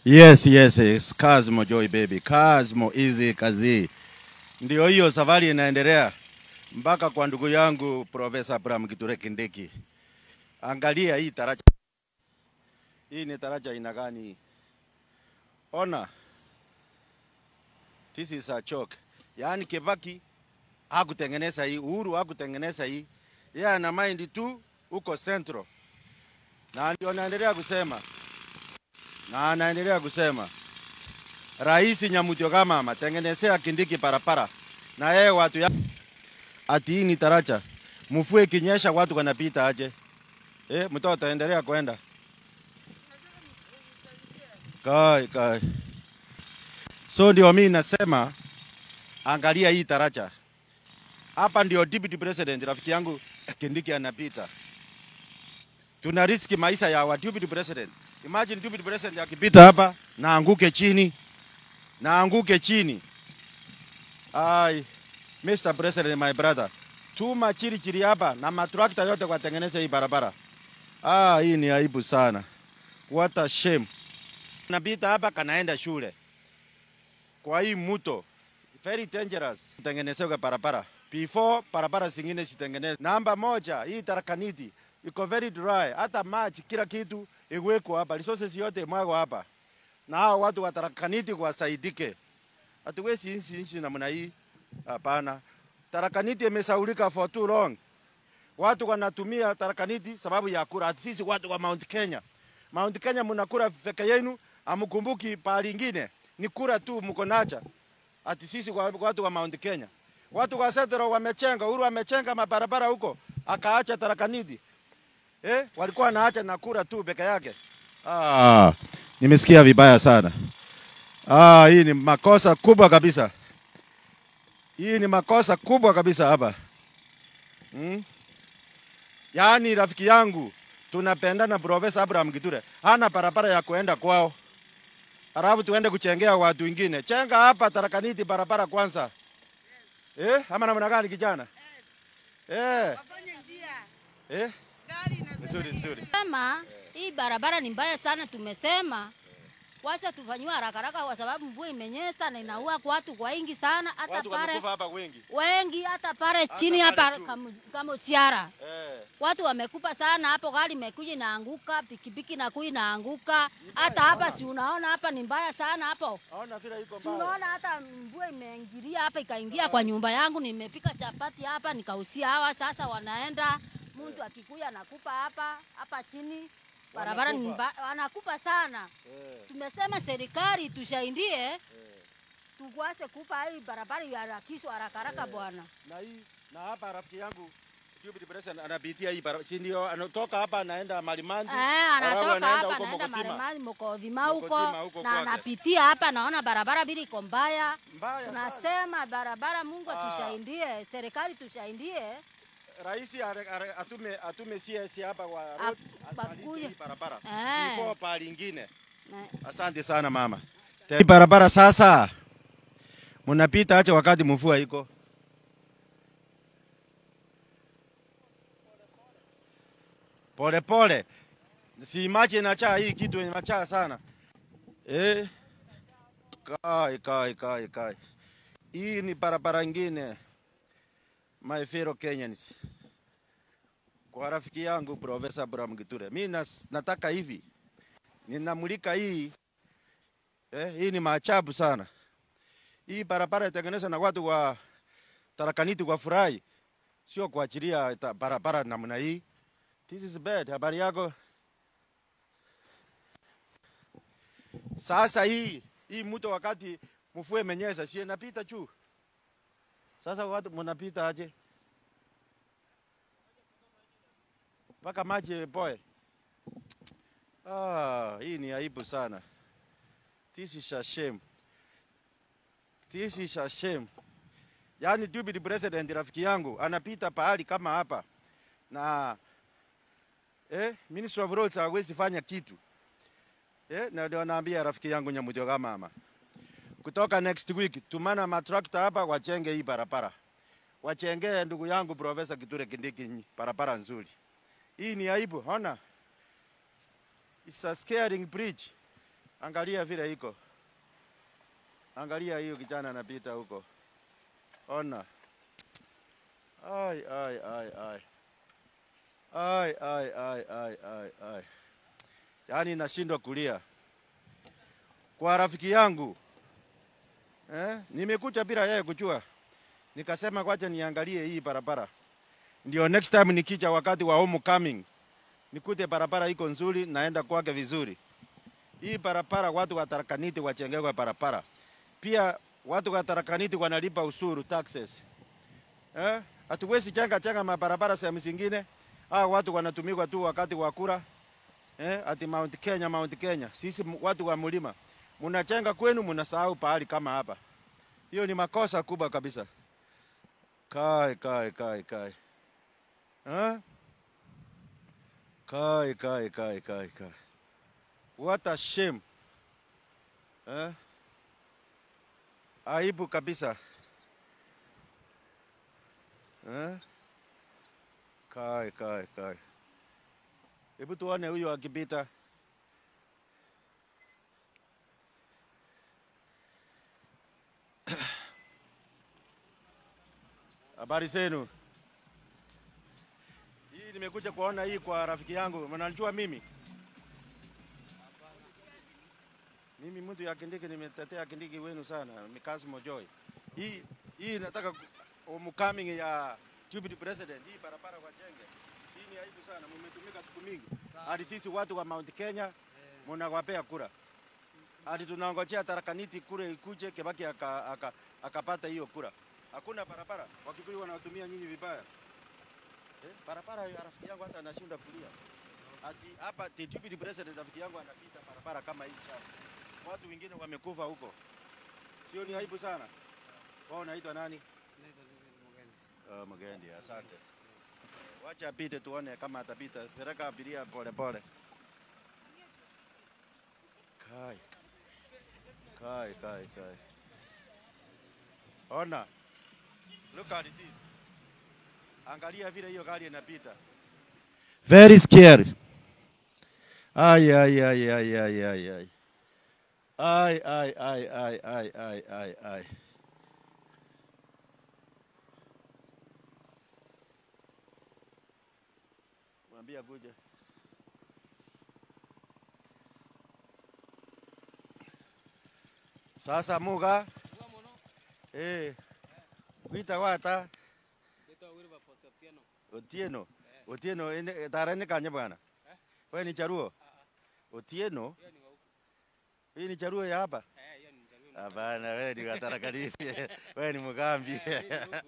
Yes, yes, yes. Kasmo Joy baby. Kasmo easy kazi. Ndio hiyo safari inaendelea mpaka kwa ndugu yangu Profesa Abraham Kithure Kindiki. Angalia hii taraja. Hii ni taraja aina gani? Ona. This is a joke. Yaani Kibaki hakutengeneza hii, Uhuru hakutengeneza hii. Yeye ana mind tu huko Central. Na ndio anaendelea kusema. Na anaendelea kusema Rais Nyamutio kama tengenezea Kindiki barabara. Na yeye watu ya ati hii ni taraja. Mvua ikinyesha watu wanapita aje? Mtoto endelea kwenda. Kai kai. So ndio mimi nasema angalia hii taraja. Hapa ndio Deputy President rafiki yangu Kindiki anapita. Tuna riski maisha ya wa Deputy President. Imagine Deputy President akipita hapa na anguke chini. Na anguke chini. Ai, Mr. President my brother, tuma chiri chiri hapa na matrakta yote kwa tengeneza hii barabara. Ah, hii ni aibu sana. What a shame. Napita hapa kanaenda shule. Kwa hii mto, very dangerous. Tengenezewe barabara. Before barabara zingine zitengenezwe. Namba moja, hii Tharaka Nithi iko very dry. Hata maji kila kitu iwekwe hapa. Resources yote mwagwa hapa. Na hao watu wa Tharaka Nithi wasaidike. Hatuwezi nchi namna hii. Hapana. Tharaka Nithi imesaulika for too long. Watu wanatumia Tharaka Nithi sababu ya kura. Sisi watu wa Mount Kenya. Mount Kenya mnakura peke yenu, hamkumbuki pahali ingine. Ni kura tu mko nacha. Ati sisi watu wa Mount Kenya. Watu wa Central wamechenga, Uhuru amechenga mabarabara huko, akaacha Tharaka Nithi. Walikuwa wanaacha na kura tu peke yake. Ah, nimesikia vibaya sana. Ah, hii ni makosa kubwa kabisa. Hii ni makosa kubwa kabisa hapa. Yaani rafiki yangu tunapendana Profesa Abraham Kithure. Hana barabara ya kuenda kwao. Alafu tuende kuchengea watu wengine. Chenga hapa Tharaka Nithi barabara kwanza. Ama namna gani kijana? Wafanye njia. Gari inasema Nzuri, nzuri. Kama hii barabara ni mbaya sana, tumesema wacha tufanywe haraka haraka kwa sababu mvua imenyesha na inaua watu kwa wingi sana, hata Watu pale wamekufa hapa wengi. Wengi hata pale chini Hata hapa pale kama Siara. Watu wamekufa sana hapo, gari imekuja inaanguka, pikipiki na kui inaanguka. Hata hapa si unaona hapa ni mbaya sana hapo. Naona vile iko Si mbaya. unaona hata mvua imeingilia hapa ikaingia kwa nyumba yangu, nimepika chapati hapa nikausia hawa sasa wanaenda, mtu akikuja anakupa hapa hapa chini. Barabara ni wanakupa sana. Tumesema serikali tushaindie, tukwase kupa hii barabara iharakishwe haraka haraka bwana. Na hii na hapa rafiki yangu Deputy President anapitia hii barabara, si ndio? Anatoka hapa anaenda Malimandi. Anatoka anaenda hapa huko anaenda Mokotima. Malimandi, Mokothima huko, Mokothima huko na kwake. anapitia hapa, naona barabara bila iko mbaya. Mbaya sana. Tunasema barabara, Mungu atushaindie, serikali tushaindie. Rais atume CS hapa kwa road, Bakuye. hii barabara. Before pahali ingine. Asante sana mama. Hii barabara sasa mnapita acha wakati mvua iko. Pole pole. Si maji inachaa hii kitu inachaa sana. Kai kai kai kai. Hii ni barabara nyingine. My fellow Kenyans. Kwa rafiki yangu Profesa Abraham Kithure, mimi nataka hivi. Ninamulika hii. Hii ni maajabu sana. Hii barabara itengenezwa na watu wa Tharaka Nithi kwa furahi. Sio kuachilia barabara namna hii. This is bad. Habari yako? Sasa hii mto wakati mvua imenyesha, si inapita juu. Sasa watu mnapita aje? Mpaka maji boy. Ah, hii ni aibu sana. This is a shame. This is a shame. Yaani Deputy President rafiki yangu anapita pahali kama hapa. Na Minister of Roads hawezi fanya kitu. Na ndio naambia rafiki yangu Nyamutio kama mama. Kutoka next week tumana matrakta hapa wachenge hii barabara. Wachenge ndugu yangu Profesa Kithure Kindiki barabara nzuri. Hii ni aibu, ona. It's a scaring bridge. Angalia vile iko. Angalia hiyo kijana anapita huko. Ona. Ai ai ai ai. Ai ai ai ai ai ai. Yaani nashindwa kulia. Kwa rafiki yangu. Nimekuja bila yeye kujua. Nikasema kwacha niangalie hii barabara. Ndio next time nikija wakati wa homecoming nikute barabara iko nzuri, naenda kwake vizuri. Hii barabara watu wa Tharaka Nithi wachengewe barabara. Pia watu wa Tharaka Nithi wanalipa ushuru, taxes. Hatuwezi jenga mabarabara sehemu zingine. Watu wanatumika tu wakati wa kura. Ati Mount Kenya, Mount Kenya. Sisi watu wa mlima, mnajenga kwenu mnasahau pahali kama hapa. Hiyo ni makosa kubwa kabisa. Kai kai kai kai. Kai kai kai kai kai. What a shame. Aibu kabisa. Kai kai kai. Hebu tuone huyu akipita. Habari zenu. Hii nimekuja kuona hii kwa rafiki yangu. Mnanijua mimi? Mimi mtu ya Kindiki, nimetetea Kindiki wenu sana, Mikasmo Joy. Hii nataka homecoming ya deputy president, hii barabara wajenge. Hii ni aibu sana, mmetumika siku mingi. Hadi sisi watu wa Mount Kenya mnawapea kura. Hadi tunangojea Tharaka Nithi kura ikuje, Kibaki akapata hiyo kura. Hakuna barabara, Wakikuyu wanatumia nyinyi vibaya. Barabara ya rafiki yangu hata anashinda kulia. Ati hapa the deputy president rafiki yangu anapita barabara kama hii chafu. Watu wengine wamekufa huko. Sio ni aibu sana? Wao unaitwa nani? Naitwa Mugendi. Mugendi, asante. Wacha apite tuone kama atapita. Peleka abiria pole pole. Kai. Kai kai kai. Ona. Look at this. Angalia vile hiyo gari inapita. Very scary. Ai ai ai ai ai ai ai. Ai ai ai ai ai ai ai ai. Mwambia kuja. Sasa muga. Wita wata. Otieno. Otieno ene tarene kanye bwana. Wewe ni Charuo? Otieno? Hii ni Charuo ya hapa? Hiyo ni Charuo. Hapana, wewe ni wa Tharaka Nithi. Wewe ni Mugambi.